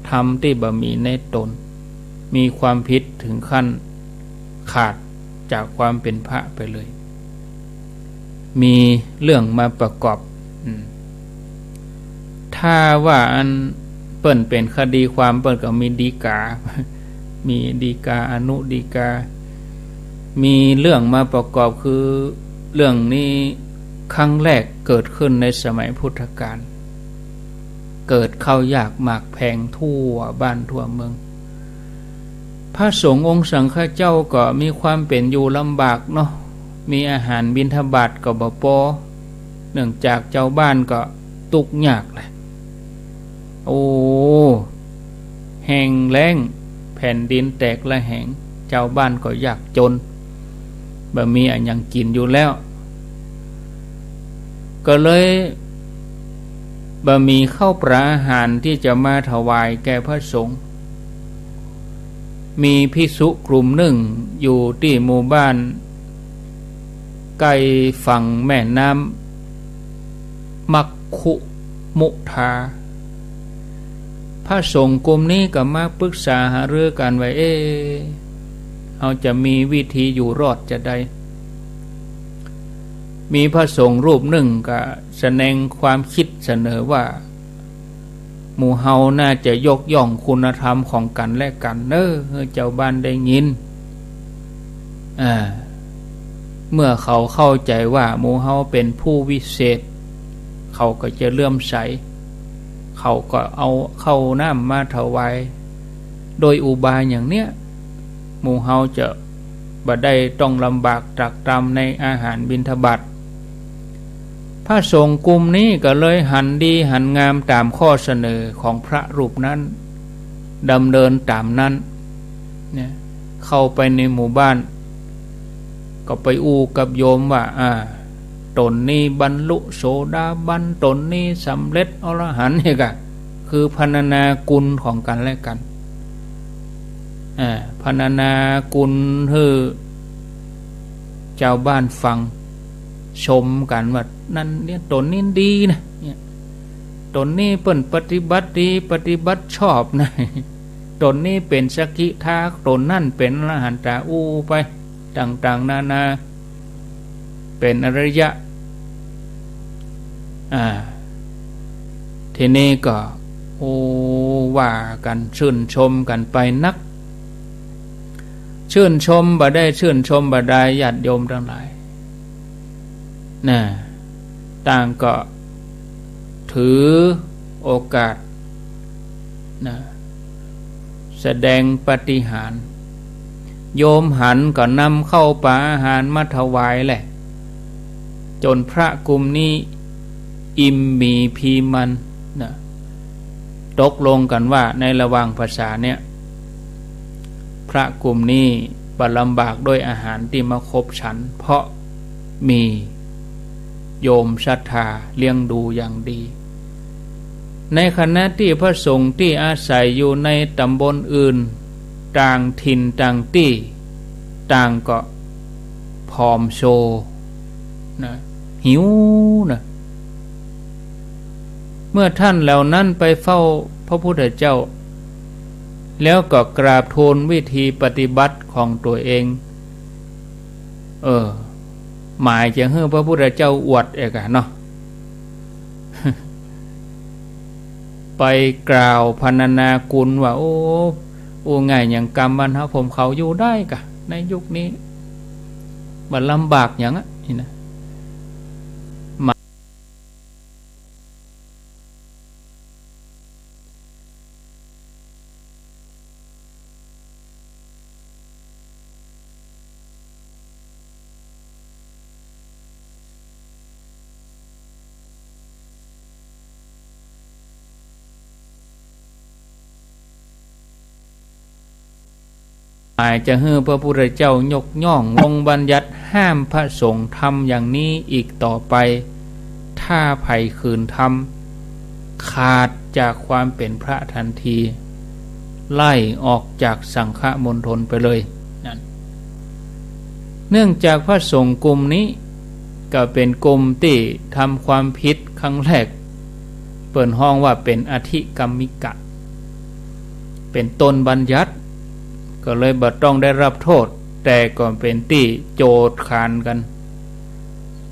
ธรรมตี้บ่มีในต๋น มีความผิดเถิงขั้นขาดจากความเป๋นพระไปเลย มีเรื่องมาประกอบ อืม ถ้าว่าอันเปิ้นเป๋นคดีความ เปิ้นก็มีฎีกา มีฎีกา อนุฎีกา มีเรื่องมาประกอบ คือเรื่องนี้ครั้งแรกเกิดขึ้นในสมัยพุทธกาล เกิดข้าวยากหมากแพงทั่วบ้านทั่วเมือง พระสงฆ์องค์สังฆเจ้าก็มีความเป๋นอยู่ลำบากเนาะ มีอาหารบิณฑบาตก็บ่ปอ เนื่องจากจาวบ้านก็ตุ๊กข์ยากแหละ โอ้ แห้งแล้ง แผ่นดินแตกระแหง จาวบ้านก็ยากจน บ่มีอะหยังกิ๋นอยู่แล้ว ก็เลยบ่มีข้าวปลาอาหารตี้จะมาถวายแก่พระสงฆ์ มีภิกษุกลุ่มนึ่งอยู่ตี้หมู่บ้านใก้ฝั่งแม่น้ำมัคคุมุทา พระสงฆ์กลุ่มนี้ก็มาปรึกษาหารือกั๋นว่า เอ๊ะ เฮาจะมีวิธีอยู่รอดจะใด มีพระสงฆ์รูปนึ่งก็แสดงความคิดเสนอว่า หมู่เฮาน่าจะยกย่องคุณธรรมของกั๋นและกั๋นเน่อ หื้อจาวบ้านได้ยิน อ่า เมื่อเขาเข้าใจ๋ว่าหมู่เฮาเป๋นผู้วิเศษ เขาก็จะเลื่อมใส เขาก็เอาข้าวน้ำมาถวาย โดยอุบายอย่างเนี้ย หมู่เฮาจะบ่ได้ต้องลำบากตรากตรำในอาหารบิณฑบาต พ พระสงฆ์กลุ่มนี้ก็เลยหันดีหันงามต๋ามข้อเสนอของพระรูปนั้น ดำเนินต๋ามนั้น เนี่ย เข้าไปในหมู่บ้าน ก็ไปอู้กับโยมว่า อ่า ต๋นนี้บรรลุโสดาบัน ต๋นนี้สำเร็จอรหันต์ เนี่ยก็คือพรรณนากุณของกั๋นและกั๋น อ่า พรรณนากุณหื้อจาวบ้านฟัง ชมกั๋นว่า นั่นเนี่ย ต๋นนี้ดีนะ เนี่ย ต๋นนี้เปิ้นปฏิบัติดี ปฏิบัติชอบนะ ต๋นนี้เป๋นสกิทา ต๋นนั้นเป๋นอรหันตา อู้ไปต่างๆ นานา เป๋นอริยะ อ่า ทีนี้ก็ โอ้ ว่ากั๋น ชื่นชมกั๋นไปนัก ชื่นชมบ่ได้ ชื่นชมบ่ได้ ญาติโยมตังหลาย นะ ต่างก็ถือโอกาส นะ แสดงปาฏิหาริย์ โยมหันก็นำข้าวป๋าอาหารมาถวายแหละ จ๋นพระกลุ่มนี้อิ่มหมีพีมัน นะ ตกลงกั๋นว่าในระหว่างพรรษาเนี่ย พระกลุ่มนี้บ่ลำบากด้วยอาหารตี้มาคบฉัน เพราะมีโยมศรัทธาเลี้ยงดูอย่างดี ในขณะตี้พระสงฆ์ตี้อาศัยอยู่ในต๋ำบลอื่น ต่างถิ่นต่างตี้ ต่างก็ผอมโซ นะ หิวนะ เมื่อท่านเหล่านั้นไปเฝ้าพระพุทธเจ้า แล้วก็กราบทูลวิธีปฏิบัติของตั๋วเอง เออ หมายจะหื้อพระพุทธเจ้าอวดเอกอะเนาะ ไปกล่าวพรรณนากุณว่า โอ้ อู้ง่ายอย่างกำวันเฮาผมเขาอยู่ได้กะ ในยุคนี้ บ่ลำบากอย่างอะ นี่นะ หมายจะหื้อพระพุทธเจ้ายกย่อง ทรงบัญญัติห้ามพระสงฆ์ทำอย่างนี้อีกต่อไป ถ้าใผขืนทำ ขาดจากความเป๋นพระทันที ไล่ออกจากสังฆมณฑลไปเลย นั่น เนื่องจากพระสงฆ์กลุ่มนี้ก็เป๋นกลุ่มตี้ทำความผิดครั้งแรก เปิ้นฮ้องว่าเป๋นอธิกรรมิกะ เป๋นต้นบัญญัติ ก็เลยบ่ต้องได้รับโทษ แต่ก็เป๋นตี้โจษขานกั๋น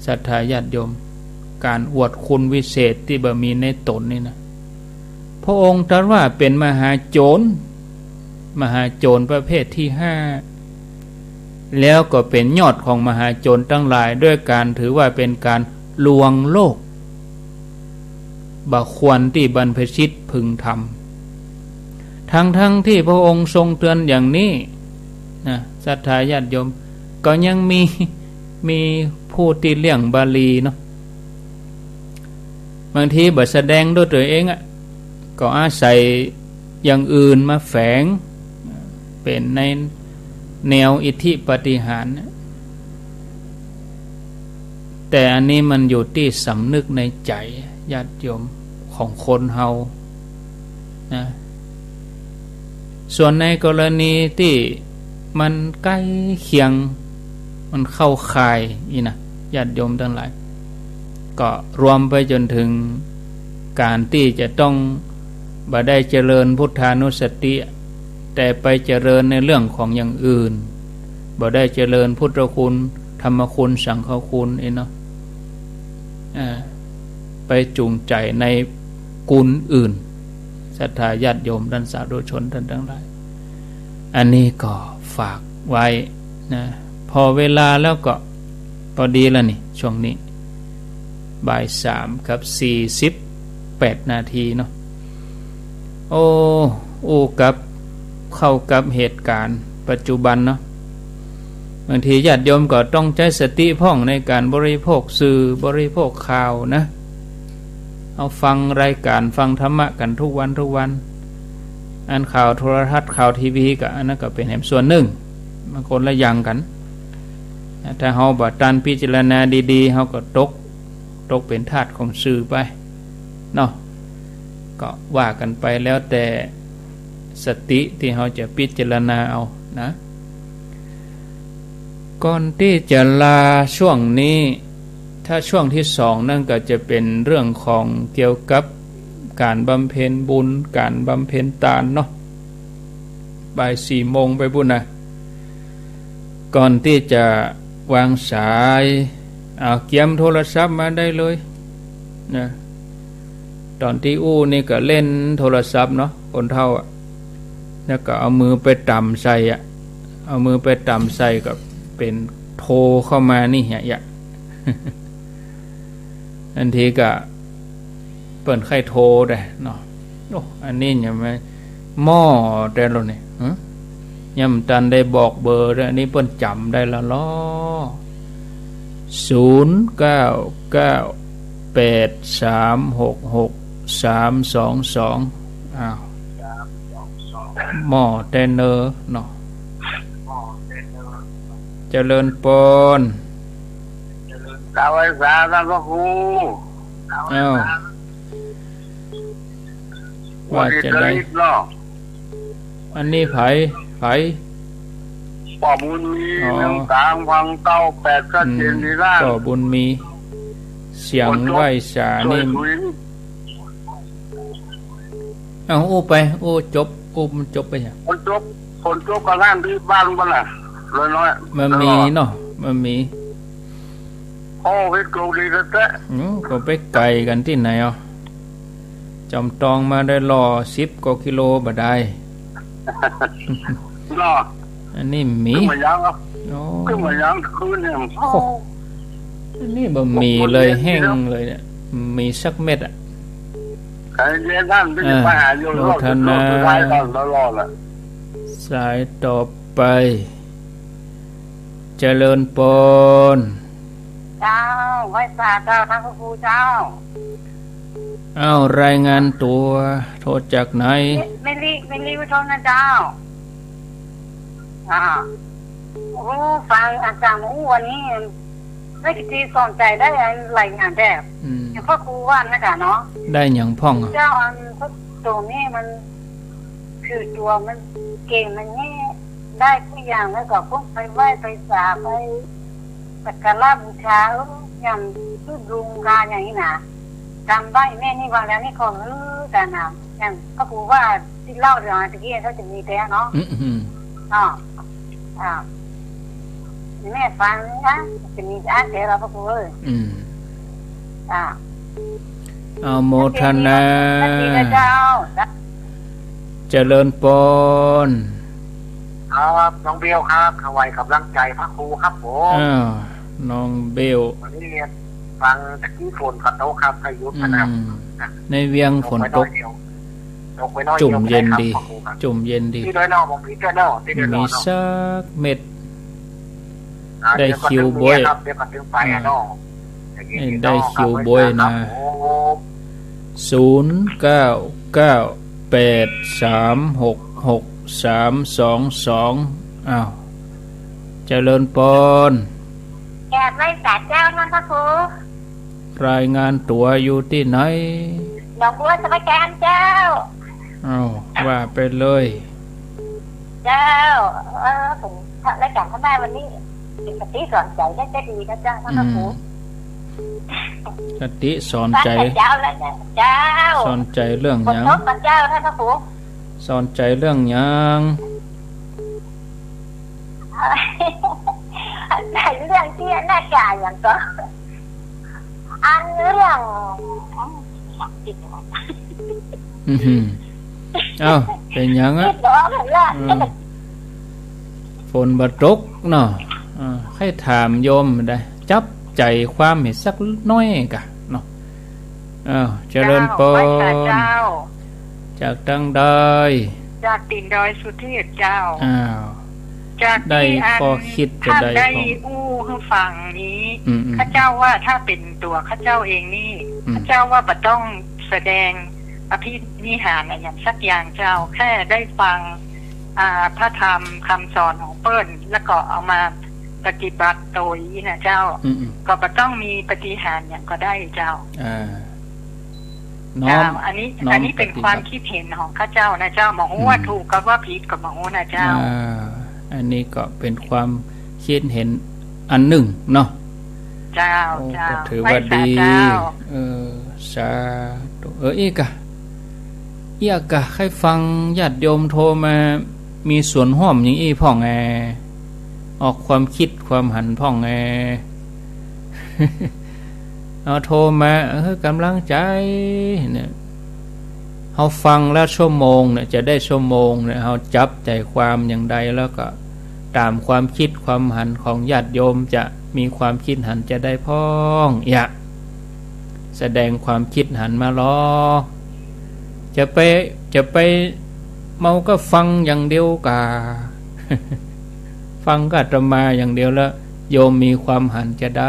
ศรัทธาญาติโยม ก๋านอวดคุณวิเศษตี้บ่มีในต๋นนี่นะ พระองค์ตรัสว่าเป๋นมหาโจร มหาโจรประเภทที่ห้า แล้วก็เป๋นยอดของมหาโจรตังหลาย ด้วยก๋านถือว่าเป๋นก๋านลวงโลก บ่ควรตี้บรรพชิตพึงทำ ทั้งๆ ตี้พระองค์ทรงเตือนอย่างนี้นะ ศรัทธาญาติโยม ก็ยังมี มีผู้ตี้เลี่ยงบาลีเนาะ บางทีบ่แสดงด้วยตั๋วเองอะ ก็อาศัยอย่างอื่นมาแฝง เป๋นในแนวอิทธิปาฏิหาริย์นะ แต่อันนี้มันอยู่ตี้สำนึกในใจ๋ญาติโยมของคนเฮานะ ส่วนในกรณีตี้มันใก้เคียง มันเข้าข่ายอี้นะ ญาติโยมตังหลาย ก็รวมไปจ๋นเถิงก๋านตี้จะต้องบ่ได้เจริญพุทธานุสติ แต่ไปเจริญในเรื่องของอย่างอื่น บ่ได้เจริญพุทธคุณ ธรรมคุณ สังฆคุณอี้เนาะ อ่า ไปจูงใจ๋ในกุณอื่น ศรัทธาญาติโยมต้านสาธุชนต้านตังหลาย อันนี้ก็ฝากไว้นะ พอเวลาแล้วก็ พอดีแล้วนี่ ช่วงนี้ บ่ายสามกับสี่สิบแปดนาทีเนาะ โอ้ อู้กับ เข้ากับเหตุก๋ารณ์ปัจจุบันเนาะ บางทีญาติโยมก็ต้องใจ๊สติพ่องในก๋านบริโภคสื่อ บริโภคข่าวนะ เอาฟังรายก๋าน ฟังธรรมะกั๋นทุกวันทุกวัน อันข่าวโทรทัศน์ ข่าวทีวีก็ อันนั้นก็เป๋นแหมส่วนนึ่ง มันคนละอย่างกั๋น ถ้าเฮาบ่ตันพิจารณาดีๆ เฮาก็ตก ตกเป๋นทาสของสื่อไปเนาะ ก็ว่ากั๋นไปแล้วแต่สติตี้เฮาจะพิจารณาเอานะ ก่อนตี้จะลาช่วงนี้ ถ้าช่วงตี้สองนั้นก็จะเป๋นเรื่องของเกี่ยวกับก๋านบำเพ็ญบุญ ก๋านบำเพ็ญตานเนาะ บ่ายสี่โมงไปปู๊นนะ ก่อนตี้จะวางสาย เอาเกียมโทรศัพท์มาได้เลยนะ ต๋อนตี้อู้นี่ก็เล่นโทรศัพท์เนาะ คนเฒ่าอะ แล้วก็เอามือไปต่ำใส่อะ เอามือไปต่ำใส่ก็เป๋นโทรเข้ามานี่เหีย บางทีก็เปิ้นใค่โทรได้เนาะ โอ้ อันนี้ยังไม่ หม้อแต่ละนี่ ฮะ ยังบ่ตันได้บอกเบอร์เลย อันนี้เปิ้นจ๋ำได้ละลอ ศูนย์เก้าเก้าแปดสามหกหกสามสองสอง อ้าว หม้อแต่เนอเนาะ เจริญปอน กราบไหว้สาต้านพระครู อ้าว ว่าจะได้ วันนี้ตะลิดเนาะ อันนี้ใผ ใผ ป้อบุญมี อ๋อ เมืองต๋าง พันเก้าแปด ชัดเจนดีนะ อืม ป้อบุญมี เสียงไหว้สานี่ ช่วยคุย เอาอู้ไป อู้จบ อู้มันจบไปยัง ฝนตก ฝนตกกระด้างตี้บ้านบ่ล่ะ น้อยๆ มันมี ตลอด เนาะ มันมี โอ้ เฮ็ดโชคดีแต๊ๆ อืม ก็ไปไก๋กั๋นตี้ไหนอ่ะ จอมตองมาได้ลอ สิบกว่ากิโลบ่ได้ เนาะ อันนี้มี ขึ้นมายังอ่ะ โอ้ ขึ้นมายังคืนเนี่ย โอ้ อันนี้บ่มีเลย แห้งเลยเนี่ย มีสักเม็ดอ่ะ ใครเรียนท่านไม่ได้ไปหาโยม โมทนา รอบสุดท้ายท่านตลอดแหละ สายต่อไป เจริญปอน เจ้า ไหว้สาเจ้า ต้านพระครูเจ้า อ้าว รายงานตั๋ว โทรจากไหน แม่ลิ แม่ลิ แม่ลิ อุดรนะเจ้า อ่า โอ้ ฟังอาจ๋ารย์อู้วันนี้ ได้กิตติสอนใจ๋ได้อันหลายอย่างแต๊ อืม อย่างพระครูว่านะจ๊ะเนาะ ได้หยังพ่องอ่ะ เจ้า อันพระสงฆ์นี่มัน คือตั๋วมันเก่งมันนี่ ได้กู้อย่าง แล้วก็พวกไปไหว้ไปสาไปสักการะบูชา เออ อย่างตุ๊ลุงกาอย่างนี้นะ กำไว้แม่นี่ว่าแล้วนี่ขอหื้อกันนะ อย่างพระครูว่าตี้เล่าเรื่องตะกี้เขาจะมีแต๊เนาะ อืม อืม เนาะ อ่า แม่ฟังนะ จะมีอ่านแต๊ละพระครูเอ้ย อืม อ่า เอาโมทนา สวัสดีนะเจ้า เจริญปอน ครับ น้องเบลครับ ถวายกำลังใจ๋พระครูครับผม อ้าว น้องเบล วันนี้เรียนฟังตะกี้ฝนก็ตกครับ พายุ อืม ขนาด ในเวียงฝนตก ตกไปน้อยเดียว ตกไปน้อยเดียว จุ่มเย็นดี ไม่ได้ครับ ขอบคุณครับ จุ่มเย็นดี ตี้ดอยนอก ผมพี่ดอยนอก ตี้ดอยนอก มีสักเม็ด อ่า ได้คิวบวย เดี๋ยวก็ถึงเมียครับ เดี๋ยวก็ถึงไปอ่ะเนาะ อ่า อย่างนี้ ได้คิวบวยนะ ครับผม ศูนย์เก้าเก้าแปดสามหกหกสามสองสอง อ้าว เจริญปอน กราบไหว้สาเจ้าต้านพระครู รายงานตั๋วอยู่ตี้ไหน หนองบัวสมุทรปราการเจ้า อ้าว ว่าไปเลย เจ้า เออ ผม รายการธรรมะวันนี้ เป๋นคติสอนใจ๋ได้ดีนะเจ้า ต้านพระครู อืม คติสอนใจ๋ ฟังแต่เจ๊าแล้วเนี่ย เจ้า สอนใจ๋เรื่องหยัง ฝนตกก่อนเจ้า ต้านพระครู สอนใจ๋เรื่องหยัง อันไหนเรื่องตี้น่าจะอย่างก็ อันเรื่อง อือหือ เอ้า เป๋นหยังอ่ะ คิดบ่ออกแล้ว อืม ฝนบ่ตกเนาะ อ่า ใค่ถามโยมได้ จับใจ๋ความหื้อสักหน้อยก่ะเนาะ อ้าว เจริญปอน เจ้า ไหว้สาเจ้า จากตางใด จากตี๋นดอยสุเทพเจ้า อ้าว จาก ได้ ตี้อัน ข้อคิดจะ ท่าน ได้ ได้ ของ อู้หื้อฟังนี้ อืม อืม ข้าเจ้าว่าถ้าเป๋นตั๋วข้าเจ้าเองนี่ อืม ข้าเจ้าว่าบ่ต้องแสดงอภินิหารอะหยังสักอย่างเจ้า แค่ได้ฟัง อ่า พระธรรมกำสอนของเปิ้น แล้วก็เอามาปฏิบัติโตยอี้นะเจ้า อืม อืม ก็บ่ต้องมีปาฏิหาริย์หยังก็ได้เจ้า อ่า น้อม เจ้า อันนี้ น้อม อันนี้เป๋น ปฏิบัติ ความคิดเห็นของข้าเจ้านะเจ้า บ่ฮู้ว่า อืม ถูกกับว่าผิดก็บ่ฮู้นะเจ้า อ่า อันนี้ก็เป๋นความคิดเห็นอันนึ่งเนาะ เจ้า โอ้ เจ้า ก็ถือว่า ไหว้สา ดี เจ้า เออ สาธุ เออ อี้กะ อี้กะ ใค่ฟังญาติโยมโทรมา มีส่วนฮ่วมหยังอี้พ่องแอ ออกความคิดความหันพ่องแอ เอาโทรมา เออ กำลังใจ๋เนี่ย เฮาฟังแล้วชั่วโมงเนี่ย จะได้ชั่วโมงเนี่ย เฮาจับใจ๋ความอย่างใด แล้วก็ต๋ามความคิดความหันของญาติโยม จะมีความคิดหันจะใดพ่อง อย่า แสดงความคิดหันมาลอ จะไป จะไปเมาก็ฟังอย่างเดียวกา ฟังก็อาตมาอย่างเดียวแล้ว โยมมีความหันจะใด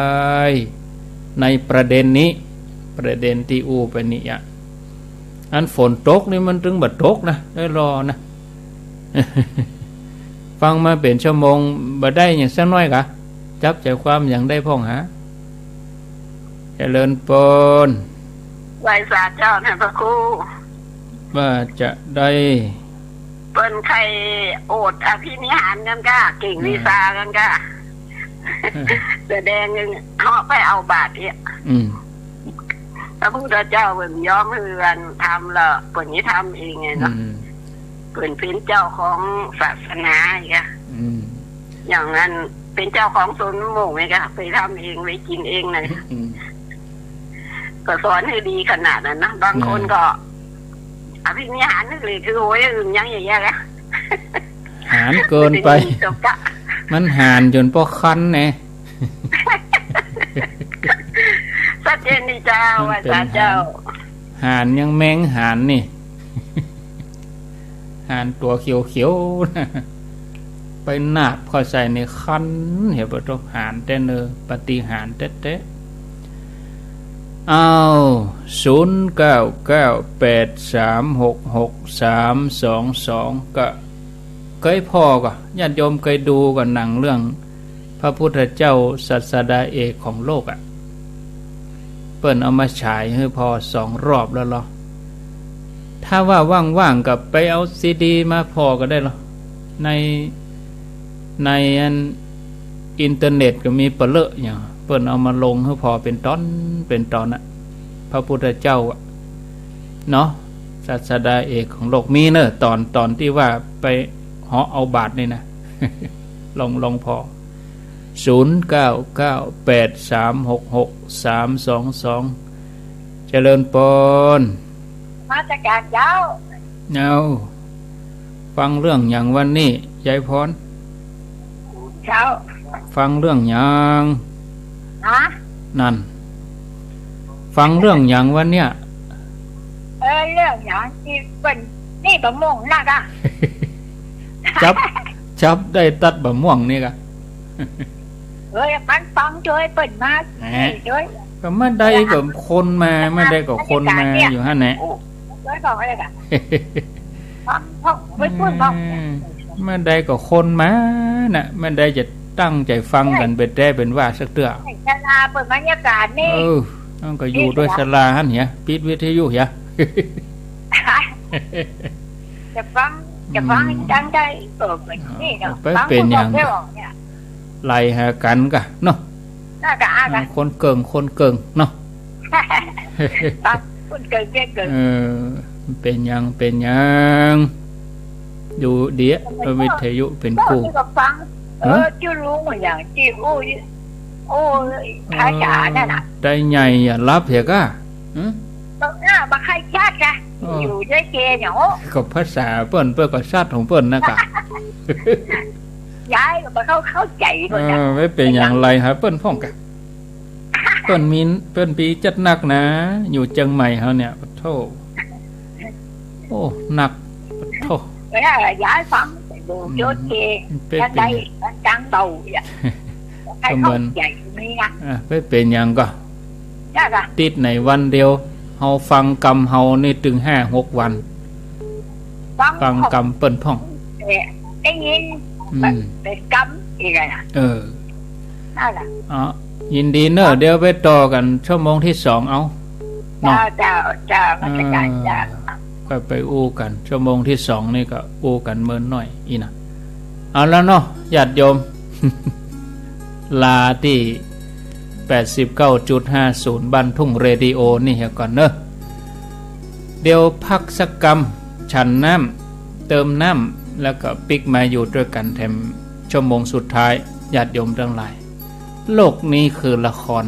ในประเด็นนี้ ประเด็นตี้อู้ไปนี้อะ อันฝนตกนี่มันตึงบ่ตกนะ ได้รอนะ ฟังมาเป๋นชั่วโมง บ่ได้หยังสักหน้อยกา จับใจ๋ความหยังได้พ่องหา เจริญปอน ไหว้สาเจ้าท่านพระครู ว่าจะได้ เปิ้นใค่โอษอภินิหารกั๋นก้า เก่ง อืม วิชากั๋นก้า แสดงเหาะไปเอาบาตรเนี่ย อืม พระพุทธเจ้าเปิ้นยอมหื้ออันทำละ เปิ้นจะทำเองไงเนาะ อืม เปิ้นเป๋นเจ้าของศาสนาอีกอะ อืม อย่างนั้นเป๋นเจ้าของสวนมะม่วงไงกะ ไปทำเอง ไปกิ๋นเองนะ อืม ก็สอนหื้อดีขนาดนั้นนะ บางคน อ่า ก็ อภินิหารนึกเลยคือโอ้ยอื่นยังอย่างเงี้ยนะ หานเกินไป มันหานจ๋นป้อคันแน่ ชัดเจนดีเจ้า มันเป๋น อาจารย์เจ้า หาน หานยังแมงหานนี่ หานตั๋วเขียวๆ นะ ไปนาบเข้าใส่ในคัน เหีย ปะโธ่ หานแต๊เนอ ปาฏิหาริย์แต๊ๆ อ้าว ศูนย์เก้าเก้าแปดสามหกหกสามสองสอง ก็เกยผ่อก่อ ญาติโยมเกยดูก่อ หนังเรื่องพระพุทธเจ้าศาสดาเอกของโลกอะ เปิ้นเอามาฉายหื้อผ่อสองรอบแล้วลอ ถ้าว่าว่างๆ ก็ไปเอาซีดีมาผ่อก็ได้ลอ ใน ในอันอินเทอร์เน็ตก็มีปะเลอะ อย่างเปิ้นเอามาลงหื้อผ่อเป๋นต๋อน เป๋นต๋อนอะ พระพุทธเจ้าอะ เนาะ ศาสดาเอกของโลก มีเนอะ ต๋อน ต๋อนตี้ว่าไปเหาะเอาบาตรนี่นะ ลอง ลองผ่อ ศูนย์เก้าเก้าแปดสามหกหกสามสองสอง เจริญปอน นมัสการเจ้า เอา ฟังเรื่องหยังวันนี้ ยายพร เจ้า ฟังเรื่องหยัง ฮะ นั่น ฟังเรื่องหยังวันเนี้ย เออ เรื่องหยังตี้เปิ้นนี่บ่ม่วงนักอะ จับ จับได้ตัดบ่ม่วงนี่กะ เอ้ย มันฟังจ้วยเปิ้นมา แหม นี่จ้วย ก็มาได้ก็คนมา มาได้ก็คนมาอยู่หั่นแหละ โอ้ จ้วยบอกเลยอะ ฟัง ฟัง เปิ้น เปิ้นบอก อืม มาได้ก็คนมาน่ะ มาได้จะตั้งใจ๋ฟังกั๋นเป๋นแต๊เป๋นว่าสักเตื้อ ศาลาเปิ้นบรรยากาศนี่ เออ มันก็อยู่ด้วยศาลาหั่นเหีย ปิดวิทยุเหีย จะฟัง จะฟัง อืม จังได้ เออ เปิ้นนี่เนาะ ไป ฟัง เป๋นหยัง เปิ้นบอกเนี่ย ไล่หากั๋นกะเนาะ น่าจะอ่าน อ่า คนเกิ่ง คนเกิ่งเนาะ ฟังคนเกิ่ง เกิ่ง เกิ่ง เออ เป๋นหยัง เป๋นหยัง อยู่เดียะ เออ วิทยุเป๋นกู้ ก็ฟัง เออ ฮะ จื้อลุงอย่างจื้ออู้ อู้ภาษานั่นน่ะ เออ ได้ใหญ่อย่าหลับเหียกะ หึ บอกหน้าบ่ใค่ชัดนะ เออ อยู่ด้วยเกเนี่ย โอ้ ก็ภาษาเปิ้น เปิ้นก็ชัดของเปิ้นนะกะ ยายก็บ่เข้า เข้าใจ๋เปิ้นนะ เออ ไม่เป๋นหยัง ไล่หาเปิ้นพ่องกะ เปิ้นมี เปิ้นมีจัดนักนะ อยู่เจียงใหม่เฮาเนี่ย ปะโธ่ โอ้ นัก ปะโธ่ เออ ยายฟัง โอ้ อืม โอเค เป๊ะ ยังได้ เป๊ะ ยังจังเบาอ่ะ ให้ ก็เหมือน เข้าใจ๋นี่นะ อ่ะ เป๊ะ เป๋นหยังก่อ จ้ะ จ้ะ ติดในวันเดียว เฮาฟังกำเฮานี่ตึงห้าหกวัน ฟัง ฟังกำเปิ้นพ่อง เอ่อ ได้ยิน อืม มันเป๋นกำอีกอะนะ เออ นั่นแหละ อ๋อ ยินดีเนาะ เดี๋ยวไปต่อกั๋นชั่วโมงตี้สองเอา เนาะ จ้า จ้า จ้า นมัสก๋าน อ่า จ้า ก็ไปอู้กั๋น ชั่วโมงตี้สองนี่ก็อู้กั๋นเมินหน้อยอี้นะ เอาแล้วเนาะ ญาติโยม ลาตี้ แปดสิบเก้าจุดห้าศูนย์ บ้านทุ่งเรดิโอนี่เหียก่อนเนาะ เดี๋ยวพักสักกำ ฉันน้ำ เติมน้ำ แล้วก็ปิ๊กมาอยู่ตวยกั๋นแถมชั่วโมงสุดท้าย ญาติโยมตังหลาย โลกนี้คือละคร